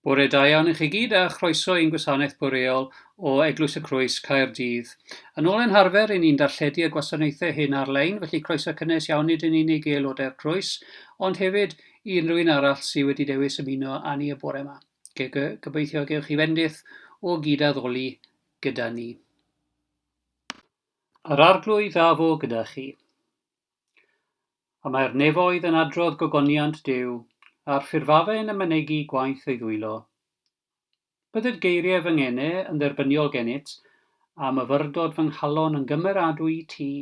Bore da iawn i chi gyd a chroeso i'n gwasanaeth boreol o Eglwys y Crwys, Caerdydd. Yn ôl ein harfer, i ni'n darlledu y gwasanaethau hyn ar-lein, felly croeso cynnes iawn nid yn unig i aelodau'r Crwys, ond hefyd i unrhyw un arall sydd wedi dewis ymuno â ni y bore yma. Gobeithio gewch chi fendith o gyd-addoli gyda ni. Yr Arglwydd a fo gyda chi. A mae'r nefoedd yn adrodd gogoniant Duw, a'r ffurfafen yn mynegi gwaith ei ddwylo. Bydded geiriau fy ngene yn dderbyniol gennyt, a myfyrdod fy nghalon yn gymeradwy i ti,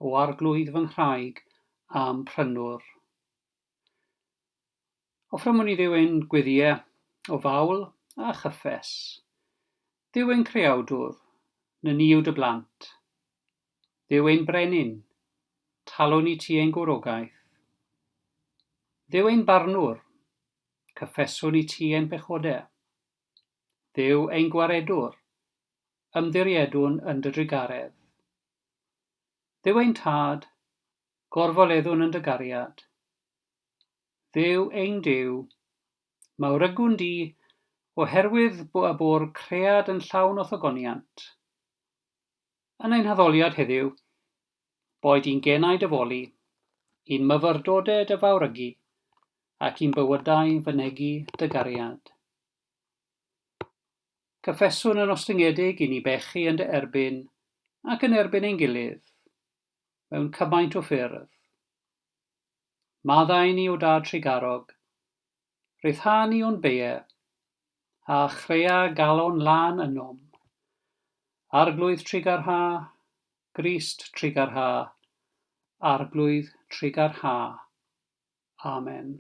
O Arglwydd fy nghraig a'm Prynwr. Offrymwn i Dduw ein gweddïau o fawl a chyffes. Dduw ein Creawdwr, nyni yw dy blant. Dduw ein Brenin, talwn i ti ein gwrogaeth. Dduw ein Barnwr, cyffeswn i ti ein pechodau. Dduw ein Gwaredwr, ymddiriedwn yn dy drugaredd. Dduw ein Tad, gorfoleddwn yn dy gariad. Dduw ein Duw, mawrygwn di, oherwydd y bo'r cread yn llawn o'th ogoniant. Yn ein haddoliad heddiw, boed i'n genau dy foli, i'n myfyrdodau dy fawrygu, ac i'n bywydau fynegi dy gariad. Cyffeswn yn ostyngedig i ni bechu yn dy erbyn ac yn erbyn ein gilydd, mewn cymaint o ffyrdd. Maddau ni o Dad trugarog, Rhyddha ni o'n beie, a chrea galon lân ynom. Arglwydd trugarha, Grist trugarha, Arglwydd trugarha. Amen.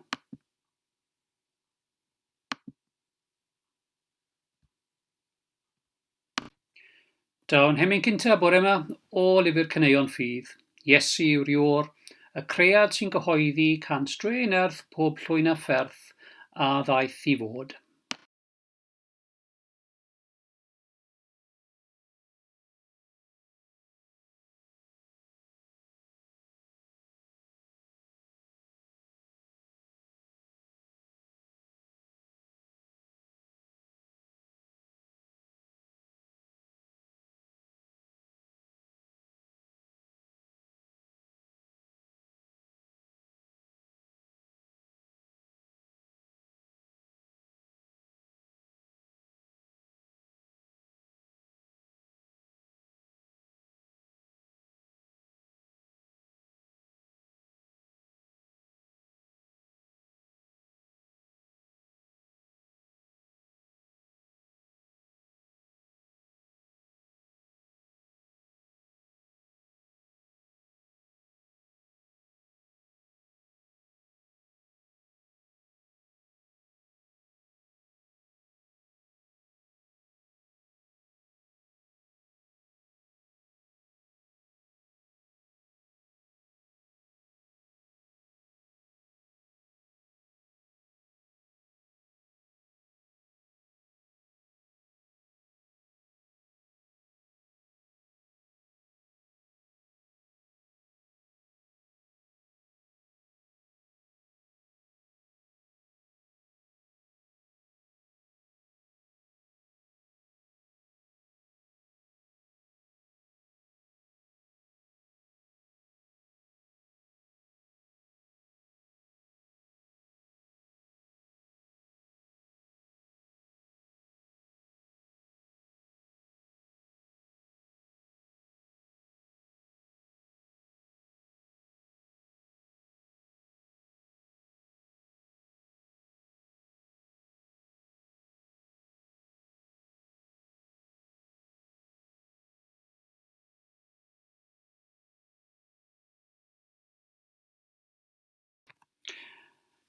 Daw'n hemyn cynta bore yma o lyfr Caneuon Ffydd. Iesu yw'r Iôr, y cread sy'n cyhoeddi cant drwy ei nerth pob llwyn a pherth a ddaeth i fod.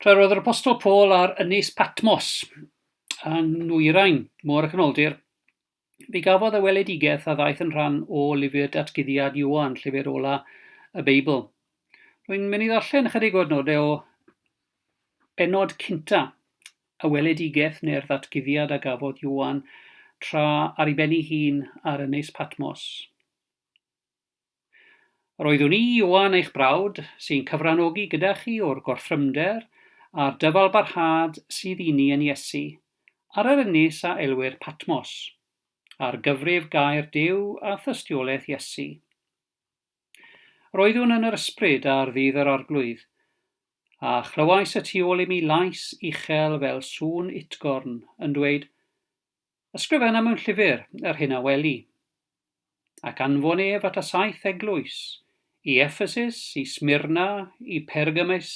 Tra roedd yr Apostol Paul ar Ynys Patmos yng Nwyrain Môr y Canoldir, fe gafodd y weledigaeth a ddaeth yn rhan o lyfr Datguddiad Ioan, llyfr ola y Beibl. Rwy'n mynd i ddarllen ychydig o adnodau o bennod cynta y weledigaeth neu'r ddatguddiad a gafodd Ioan tra ar ei ben ei hun ar Ynys Patmos. Yr oeddwn i, Ioan, eich brawd, sy'n cyfranogi gyda chi o'r gorthrymder a'r dyfalbarhad sydd i ni yn Iesu, ar yr ynys a elwir Patmos, ar gyfrif gair Duw a thystiolaeth Iesu. Roeddwn yn yr ysbryd ar ddydd yr Arglwydd, a chlywais y tu ôl i mi lais uchel fel sŵn utgorn yn dweud, Ysgrifenna mewn llyfr yr hyn a weli. Ac anfon ef at y saith eglwys, i Ephesus, i Smyrna, i Pergamus,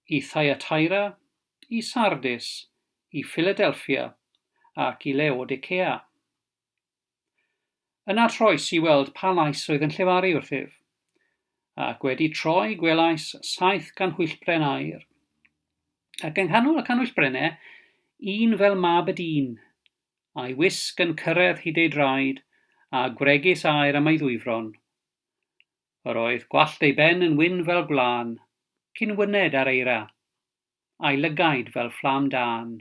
i Thyatira, i Sardis, i Philadelphia, ac i Laodicea. Yna troes i weld pa lais oedd yn llefaru wrthyf, ac wedi troi gwelais saith ganhwyllbren aur. Ac yng nghanol y canhwyllbrennau, un fel mab y dyn, a'i wisg yn cyrraedd hyd ei draed, a gwregys aer am ei ddwyfron. Yr oedd gwallt ei ben yn wyn fel gwlân, cyn wyned ar eira, a'i lygaid fel fflam dân.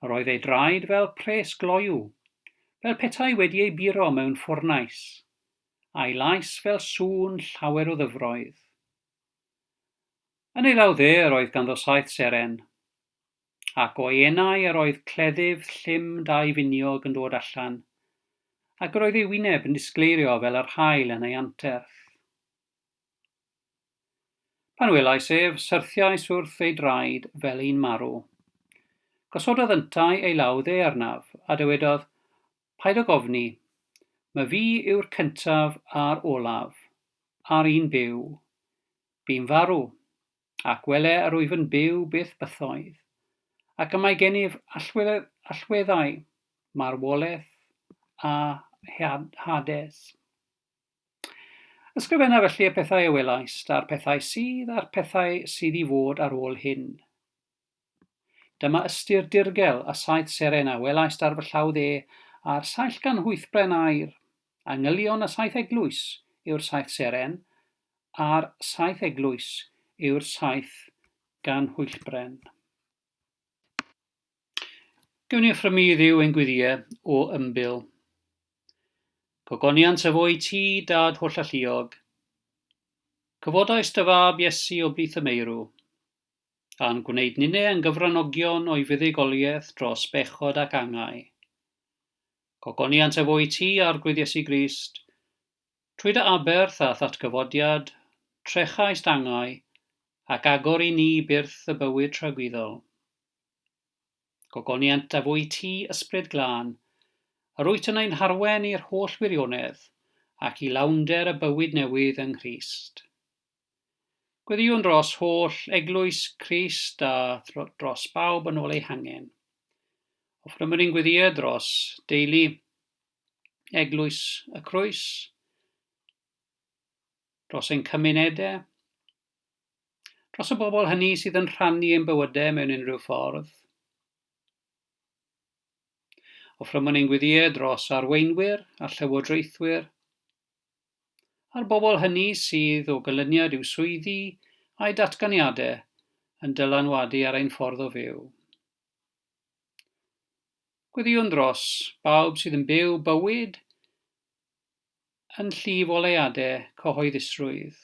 Yr oedd ei draed fel pres gloyw, fel petai wedi ei buro mewn ffwrnais, a'i lais fel sŵn llawer o ddyfroedd. Yn ei law dde yr oedd ganddo saith seren, ac o'i enau yr oedd cleddyf llym daufiniog yn dod allan, ac yr oedd ei wyneb yn disgleirio fel yr haul yn ei anterth. Pan welais ef, syrthiais wrth ei draed fel un marw. Gosododd yntau ei law dde arnaf, a dywedodd, Paid ag ofni, myfi yw'r cyntaf a'r olaf, a'r un byw. Bu'n farw, ac wele yr wyf yn byw byth bythoedd, ac y mae gennyf allweddau marwolaeth a Hades. Ysgrifenna felly y pethau a welaist, a'r pethau sydd, a'r pethau sydd i fod ar ôl hyn. Dyma ystyr dirgel y saith seren a welaist ar fy llaw dde, a'r saith ganhwythbren aur. Angylion y saith eglwys yw'r saith seren, a'r saith eglwys yw'r saith ganhwyllbren. Gewn ni offrymu i Dduw ein gweddïau o ymbil. Gogoniant a fo i ti, Dad hollalluog. Cyfodais dy fab Iesu o blith y meirw. a'n gwneud ninne yn gyfranogion o'i fuddugoliaeth dros bechod ac angau. Gogoniant efo i ti, Arglwydd Iesu Grist, trwy dy aberth a'th atgyfodiad, trechaist angau, ac agor i ni byrth y bywyd tragwyddol. Gogoniant a fo i ti, Ysbryd Glân, yr wyt yn ein harwen i'r holl wirionedd, ac i lawnder y bywyd newydd yng Nghrist. Gweddïwn dros holl eglwys Crist a dros bawb yn ôl eu hangen. Offrymwn ein gweddïau dros deulu eglwys y Crwys, dros ein cymunedau, dros y bobl hynny sydd yn rhannu ein bywydau mewn unrhyw ffordd. Offrymwn ein gweddïau dros arweinwyr a llywodraethwyr, A'r bobl hynny sydd, o ganlyniad i'w swyddi a'u datganiadau, yn dylanwadu ar ein ffordd o fyw. Gweddïwn dros bawb sydd yn byw bywyd yn llif oleuadau cyhoeddusrwydd.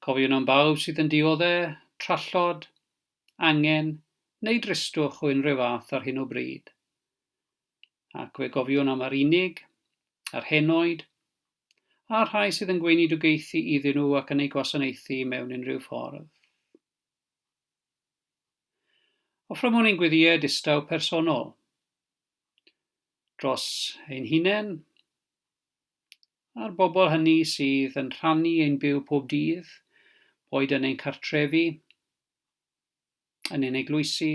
Cofiwn am bawb sydd yn diodde' trallod, angen neu dristwch o unrhyw fath ar hyn o bryd. Ac fe gofiwn am yr unig, yr henoed, a'r rhai sydd yn gweinidogaethu iddyn nhw ac yn eu gwasanaethu mewn unrhyw ffordd. Offrymwn ein gweddïau distaw personol dros ein hunain, a'r bobl hynny sydd yn rhannu ein byw pob dydd, boed yn ein cartrefi, yn ein eglwysi,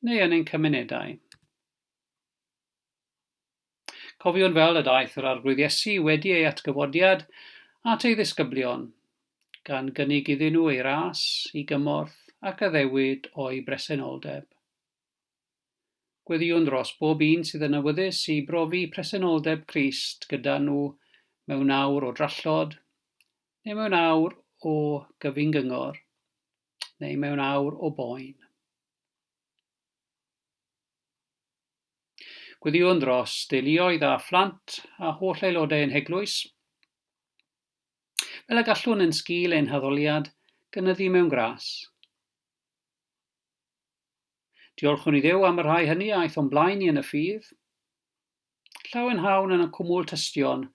neu yn ein cymunedau. Cofiwn fel y daeth yr Arglwydd Iesu wedi ei atgyfodiad at ei ddisgyblion, gan gynnig iddyn nhw ei ras, i gymorth ac addewid o'i bresenoldeb. Gweddïwn dros bob un sydd yn awyddus i brofi presenoldeb Crist gyda nhw mewn awr o drallod, neu mewn awr o gyfyng-gyngor, neu mewn awr o boen. Gweddïwn dros deuluoedd a phlant a holl aelodau ein heglwys, fel y gallwn yn sgil ein haddoliad gynyddu mewn gras. Diolchwn i Dduw am y rhai hynny a aeth o'n blaen ni yn y ffydd. Llawenhawn yn y cwmwl tystion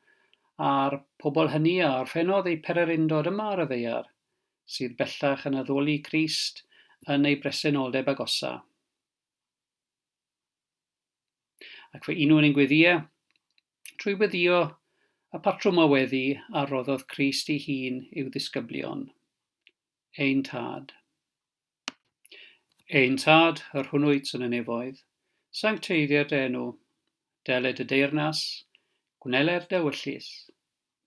a'r pobl hynny a orffennodd eu pererindod yma ar y ddaear, sydd bellach yn addoli Crist yn ei bresenoldeb agosa. Ac fe unwn ein gweddïau trwy weddio y patrwm o weddi a roddodd Crist ei hun i'w ddisgyblion. Ein Tad. Ein Tad, yr hwn wyt yn y nefoedd, sancteiddier dy enw, deled dy deyrnas, gwneler dy ewyllys,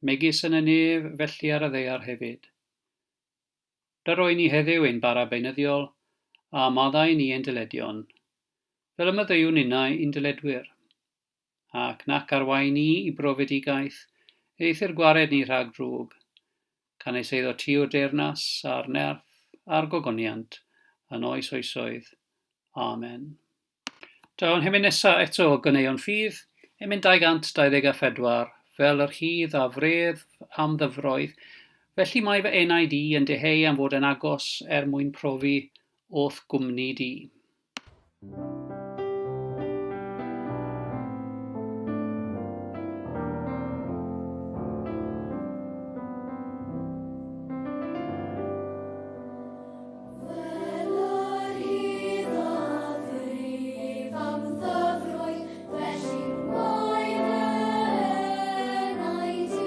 megis yn y nef, felly ar y ddaear hefyd. Dyroi ni heddiw ein bara beunyddiol, a maddau ni ein dyledion, fel y maddeuwn ninnau i'n dyledwyr. Ac nac arwain ni i brofedigaeth, eithr gwared ni rhag drwg. Canys eiddo ti yw'r deyrnas, a'r nerth, a'r gogoniant, yn oes oesoedd. Amen. Daw'n hemyn nesa eto o Ganeuon Ffydd, emyn 224, fel yr hydd a fredd am ddyfroedd, felly mae fy enaid i yn dyheu am fod yn agos er mwyn profi o'th gwmni di. Fel yr hydd a frif am ddyfroedd, felly mae fy enaid i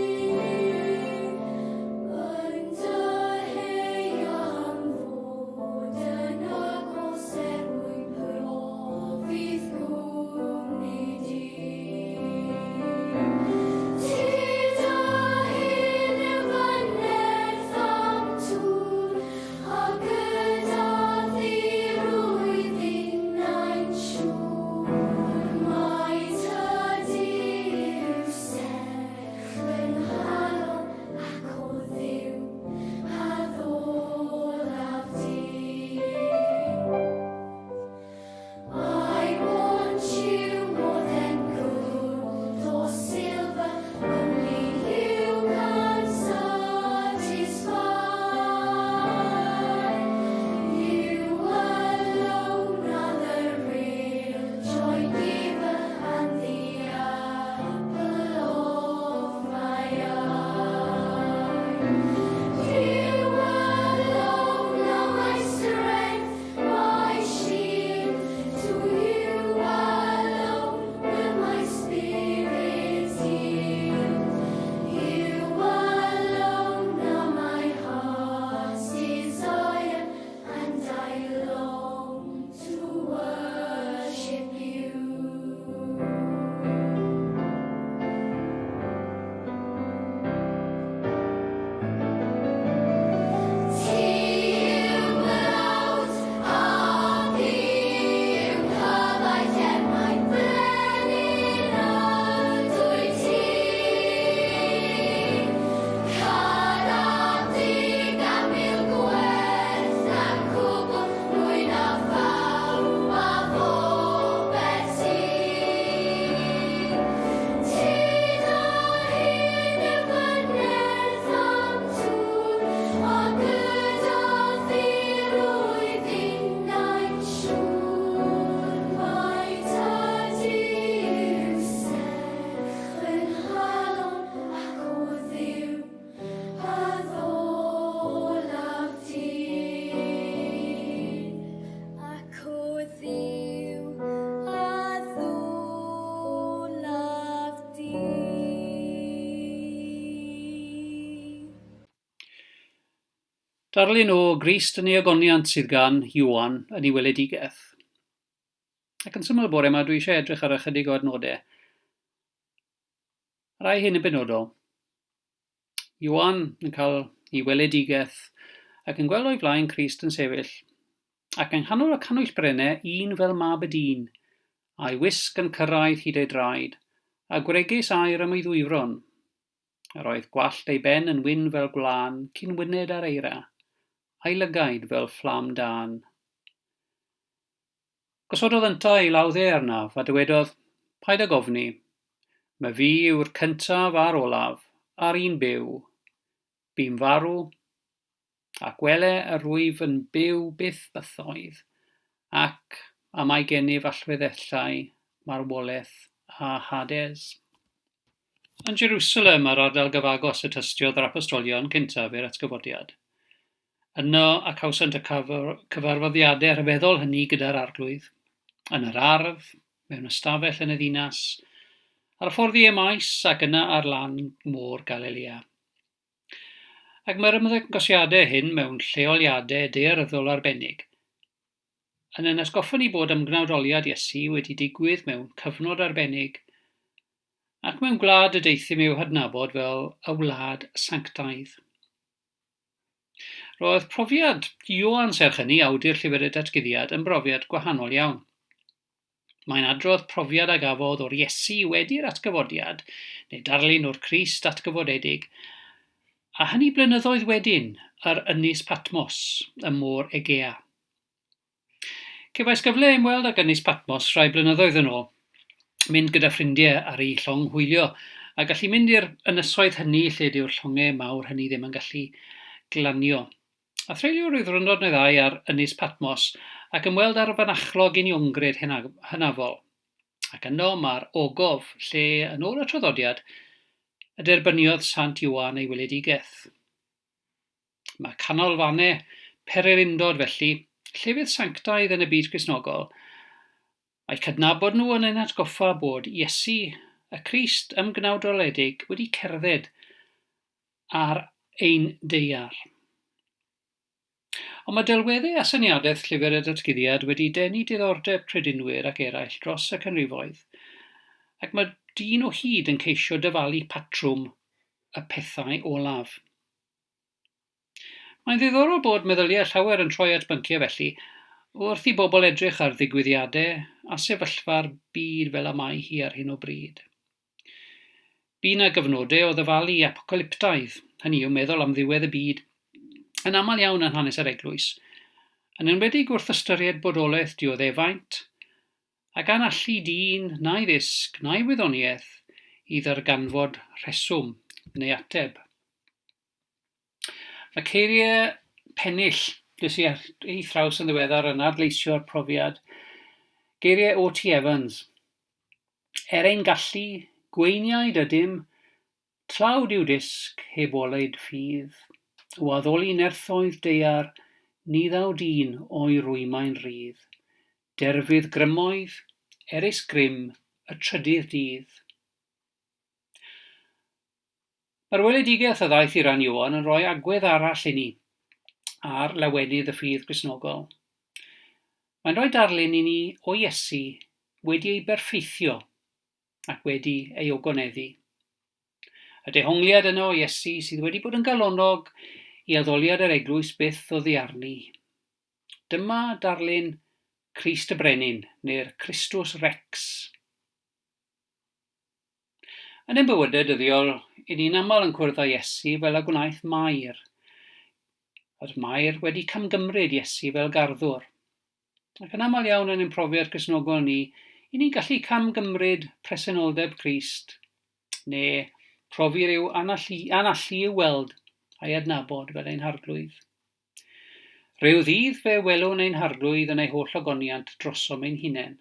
yn dyheu am fod yn agos er mwyn profi'th gwmni di. Ti dy hun yw fy nerth a'm tŵr, a gyda thi rwyf innau'n siŵr mai tydi yw serch fy nghalon ac o Dduw addolaf di. I want you more than gold or silver, only you can satisfy. You alone are the real joy giver and the apple of my eye. You alone are my strength, my shield. To you alone will my spirit yield. You alone are my heart's desire, and I long to worship you. Ti yw mrawd a fi yw nghyfaill er mai brenin ydwyt ti. Caredig a 1000 gwerth na'r cwbl, mwy na phawb a phopeth sydd. Ti dy hun yw fy nerth a'm tŵr, a gyda thi rwyf innau'n siŵr mai tydi yw serch fy nghalon ac o Dduw addolaf di. Ac o Dduw addolaf di. Darlun o Grist yn ei ogoniant sydd gan Ioan yn ei weledigaeth. Ac yn syml bore yma, dwi eisiau edrych ar ychydig o adnodau. Rai hyn yn benodol. Ioan yn cael ei weledigaeth ac yn gweld o'i flaen Crist yn sefyll, ac yng nghanol y canwyllbrennau un fel mab y dyn, a'i wisg yn cyrraedd hyd ei draed, a gwregys aur am ei ddwyfron. Yr oedd gwallt ei ben yn wyn fel gwlân, cyn wynned ar eira, a'i lygaid fel fflam dân. Gosododd yntau ei law dde arnaf, a dywedodd, Paid ag ofni. Myfi yw'r cyntaf a'r olaf, a'r un byw. Bu'm farw, ac wele yr wyf yn byw byth bythoedd. Ac a mae gennyf allweddellau marwolaeth a Hades. Yn Jerusalem a'r ardal gyfagos y tystiodd yr apostolion cyntaf i'r atgyfodiad. Yno a cawsant y cyfarfyddiadau rhyfeddol hynny gyda'r Arglwydd, yn yr ardd, mewn ystafell yn y ddinas, ar y ffordd i Emaus ac yna ar lan môr Galilea. Ac mae'r ymddangosiadau hyn mewn lleoliadau daearyddol arbennig yn ein atgoffa ni bod ymgnawdoliad Iesu wedi digwydd mewn cyfnod arbennig ac mewn gwlad y deuthum i'w hadnabod fel y wlad sanctaidd. Roedd profiad Ioan serch hynny, awdur Llyfr y Datguddiad, yn brofiad gwahanol iawn. Mae'n adrodd profiad a gafodd o'r Iesu wedi'r atgyfodiad, neu darlun o'r Crist atgyfodedig, a hynny blynyddoedd wedyn ar Ynys Patmos ym Môr Egea. Cefais gyfle i ymweld ag Ynys Patmos rhai blynyddoedd yn ôl, mynd gyda ffrindiau ar eu llong hwylio, a gallu mynd i'r ynysoedd hynny lle dyw'r llongau mawr hynny ddim yn gallu glanio. A threulio rhyw ddwrnod neu ddau ar Ynys Patmos ac ymweld â'r fynachlog uniongred hynafol. Ac yno mae'r ogof lle, yn ôl y traddodiad, y derbyniodd Sant Ioan ei weledigaeth. Mae canolfannau pererindod felly, llefydd sanctaidd yn y byd Cristnogol, mae cydnabod nhw yn ein atgoffa bod Iesu, y Crist ymgnawdoledig, wedi cerdded ar ein daear. Ond mae delweddau a syniadaeth Llyfr y Datguddiad wedi denu diddordeb credinwyr ac eraill dros y canrifoedd, ac mae dyn o hyd yn ceisio dyfalu patrwm y pethau olaf. Mae'n ddiddorol bod meddyliau llawer yn troi at bynciau felly wrth i bobl edrych ar ddigwyddiadau a sefyllfa'r byd fel y mae hi ar hyn o bryd. Bu 'na gyfnodau o ddyfalu apocalyptaidd, hynny yw meddwl am ddiwedd y byd, yn aml iawn yn hanes yr Eglwys, yn enwedig wrth ystyried bodolaeth dioddefaint, ac anallu dyn na'i ddysg na'i wyddoniaeth i ddarganfod rheswm neu ateb. Mae ceiriau pennill des i ar ei thraws yn ddiweddar yn adleisio'r profiad. Geiriau O.T. Evans. Er ein gallu, gweiniaid ydym, tlawd yw dysg heb oleud ffydd. O addoli nerthoedd daear, ni ddaw dyn o'i rwymau'n rhydd. Derfydd grymoedd, erys grym y trydydd dydd. Mae'r weledigaeth a ddaeth i ran Ioan yn rhoi agwedd arall i ni ar lawenydd y ffydd Gristnogol. Mae'n rhoi darlun i ni o Iesu wedi ei berffeithio ac wedi ei ogoneddu. Y dehongliad yno o Iesu sydd wedi bod yn galonog i addoliad yr eglwys byth oddi arni. Dyma darlun Crist y Brenin, neu'r Christus Rex. Yn ein bywydau dyddiol, i ni'n aml yn cwrdd â Iesu fel y gwnaeth Mair. Oedd Mair wedi camgymryd Iesu fel garddwr. Ac yn aml iawn yn ein profiad Cristnogol ni, i ni'n gallu camgymryd presenoldeb Crist, neu profi rhyw anallu, anallu i'w weld a'i adnabod fel ein harglwydd. Rhyw ddydd fe welwn ein harglwydd yn ei holl ogoniant drosom ein hunain.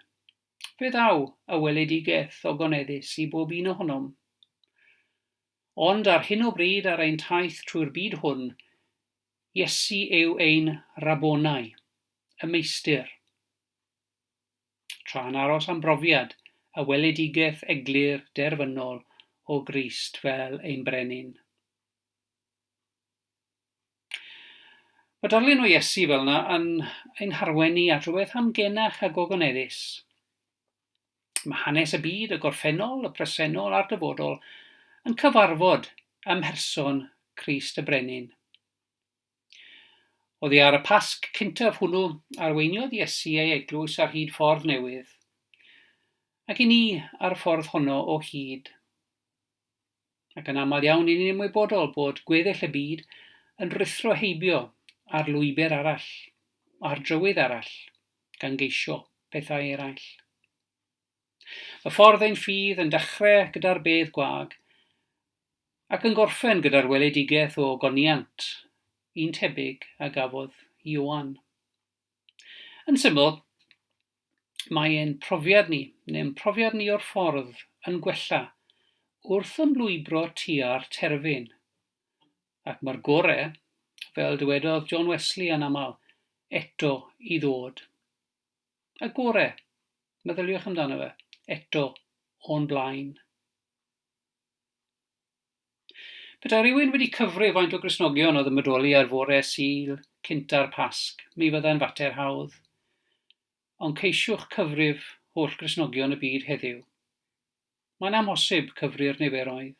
Fe ddaw y weledigaeth ogoneddus i bob un ohonom. Ond ar hyn o bryd ar ein taith trwy'r byd hwn, Iesu yw ein Rabbonai, y Meistr. Tra'n aros am brofiad y weledigaeth eglur derfynol o Grist fel ein Brenin. Mae darlun o Iesu fel yna yn ein harwain ni at rhywbeth amgenach a gogoneddus. Mae hanes y byd, y gorffennol, y presennol a'r dyfodol yn cyfarfod ym mherson Crist y Brenin. Oddi ar y Pasg cyntaf hwnnw, arweiniodd Iesu ei eglwys ar hyd ffordd newydd, ac i ni ar y ffordd honno o hyd. Ac yn aml iawn ni'n ymwybodol bod gweddill y byd yn rhuthro heibio ar lwybr arall, ar drywydd arall, gan geisio pethau eraill. Y ffordd ein ffydd yn dechrau gyda'r bedd gwag ac yn gorffen gyda'r weledigaeth o ogoniant un tebyg a gafodd Ioan. Yn syml, Mae ein profiad ni, neu'n profiad ni o'r ffordd, yn gwella wrth ymlwybro tua'r terfyn. Ac mae'r gore, fel dywedodd John Wesley yn aml, eto i ddod. Y gore, meddyliwch amdano fe, eto o'n blaen. Petai rhywun wedi cyfrif faint o Gristnogion oedd yn bodoli ar fore Sul cynta'r Pasg, mi fyddai'n fater hawdd. Ond ceisiwch cyfrif holl Gristnogion y byd heddiw. Mae'n amhosib cyfri'r niferoedd.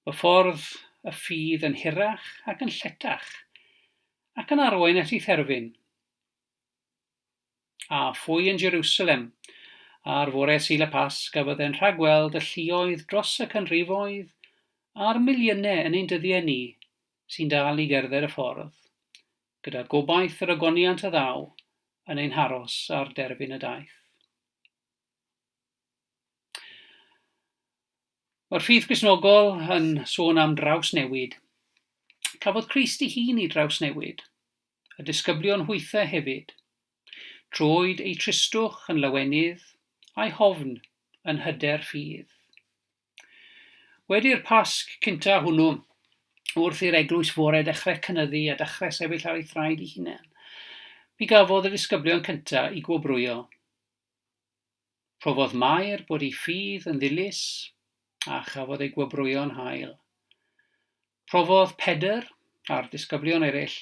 Mae ffordd y ffydd yn hirach ac yn lletach, ac yn arwain at ei therfyn. A phwy yn Jerusalem ar fore Sul y Pasg a fydde'n rhagweld y lluoedd dros y canrifoedd a'r miliynau yn ein dyddiau ni sy'n dal i gerdded y ffordd, gyda gobaith yr ogoniant a ddaw yn ein haros ar derfyn y daith. Mae'r ffydd Gristnogol yn sôn am drawsnewid. Cafodd Crist ei hun ei drawsnewid, y disgyblion hwythau hefyd. Troed eu tristwch yn lawenydd, a'i hofn yn hyder ffydd. Wedi'r Pasg cynta hwnnw, wrth i'r eglwys fore dechrau cynyddu a dechrau sefyll ar ei thraed ei hunain, mi gafodd y disgyblion cynta i gwobrwyo. Profodd Mair bod ei ffydd yn ddilys a chafodd ei gwobrwyo'n hael. Profodd Pedr a'r disgyblion eraill,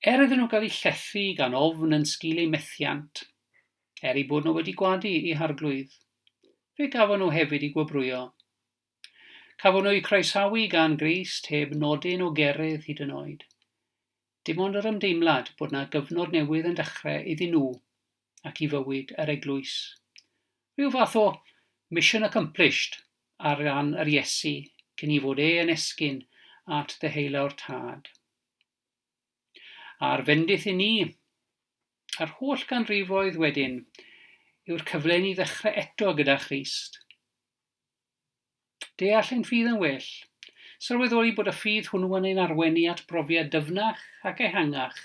er iddyn nhw gael eu llethu gan ofn yn sgil eu methiant, er eu bod nhw wedi gwadu eu Harglwydd, fe gafon nhw hefyd eu gwobrwyo. Cafon nhw eu croesawu gan Grist heb nodyn o gerydd hyd yn oed. Dim ond yr ymdeimlad bod 'na gyfnod newydd yn dechrau iddyn nhw ac i fywyd yr eglwys. Rhyw fath o mission accomplished ar ran yr Iesu cyn i fod e yn esgyn at ddeheulaw'r Tad. A'r fendith i ni, yr holl ganrifoedd wedyn, yw'r cyfle i ni ddechrau eto gyda Christ. Deall ein ffydd yn well. Sylweddoli bod y ffydd hwnnw yn ein arwain ni at brofiad dyfnach ac ehangach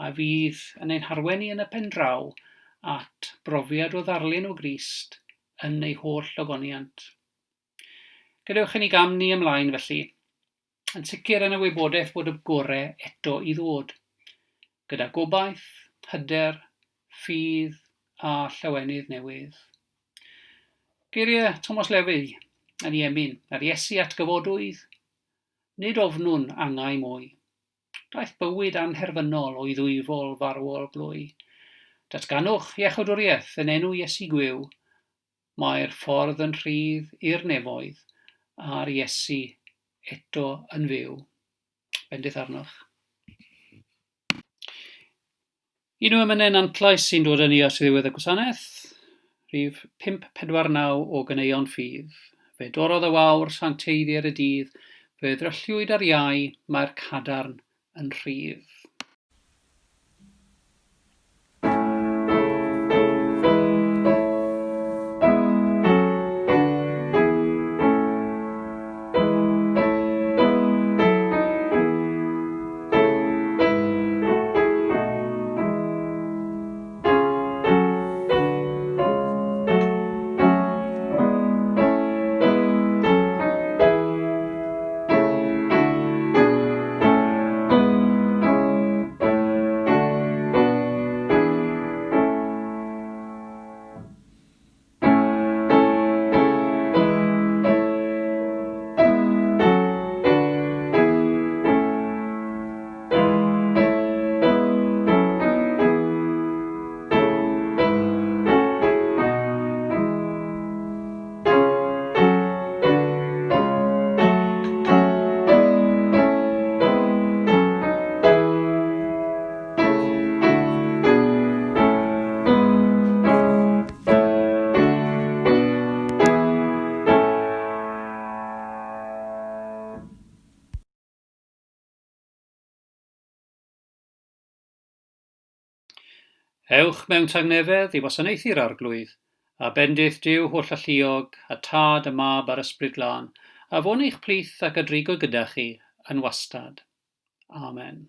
a fydd yn ein harwain ni yn y pendraw at brofiad o ddarlun o Grist yn ei holl ogoniant. Gadewch i ni gam ni ymlaen felly, yn sicr yn y wybodaeth bod y gore eto i ddod, gyda gobaith, hyder, ffydd a llawenydd newydd. Geiriau Tomos Levy yn ei emyn, Yr Iesu atgyfodwyd, nid ofnwn angau mwy. Daeth bywyd anherfynol o'i ddwyfol farwol glwy. Datganwch iachawdwriaeth yn enw Iesu gwiw, Mae'r ffordd yn rhydd i'r nefoedd, a'r Iesu eto yn fyw. Bendith arnoch. Un o emynau Nantlais sy'n dod â ni at ddiwedd y gwasanaeth, rhif 549 o Ganeuon Ffydd. Fe dorrodd y wawr sancteiddiad y dydd, fe ddrylliwyd ar iau, mae'r cadarn yn rhydd. Ewch mewn tangnefedd i wasanaethu'r Arglwydd, a bendith Duw Hollalluog, y Tad, y Mab a'r Ysbryd Glân, a fo'n eich plith ac a drigo gyda chi yn wastad. Amen.